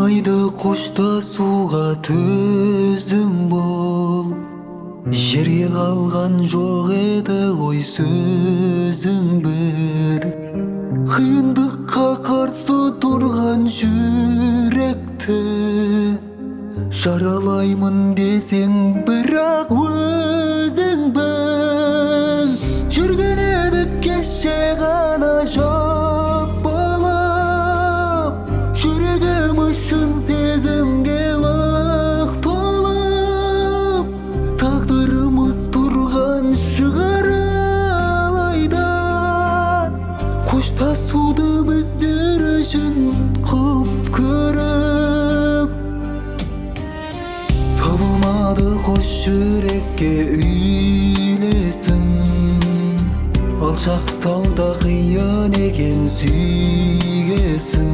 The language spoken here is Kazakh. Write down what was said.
Болмайды қоштасуға, төзім бол. Жерге қалған жоқ еді ғой сөзің бір. Қиындыққа қарсы тұрған жүректі жаралаймын десең, бірақ өзің біл. Жүрген едік кеше ғана жоқ болып, жүрегім үшін сезімге лық толып. Тағдырымыз тұрған шығар алайда, қоштасуды біздер үшін құп көріп. Табылмады қос жүрекке үйлесім, алшақтауда қиын екен сүйгесін.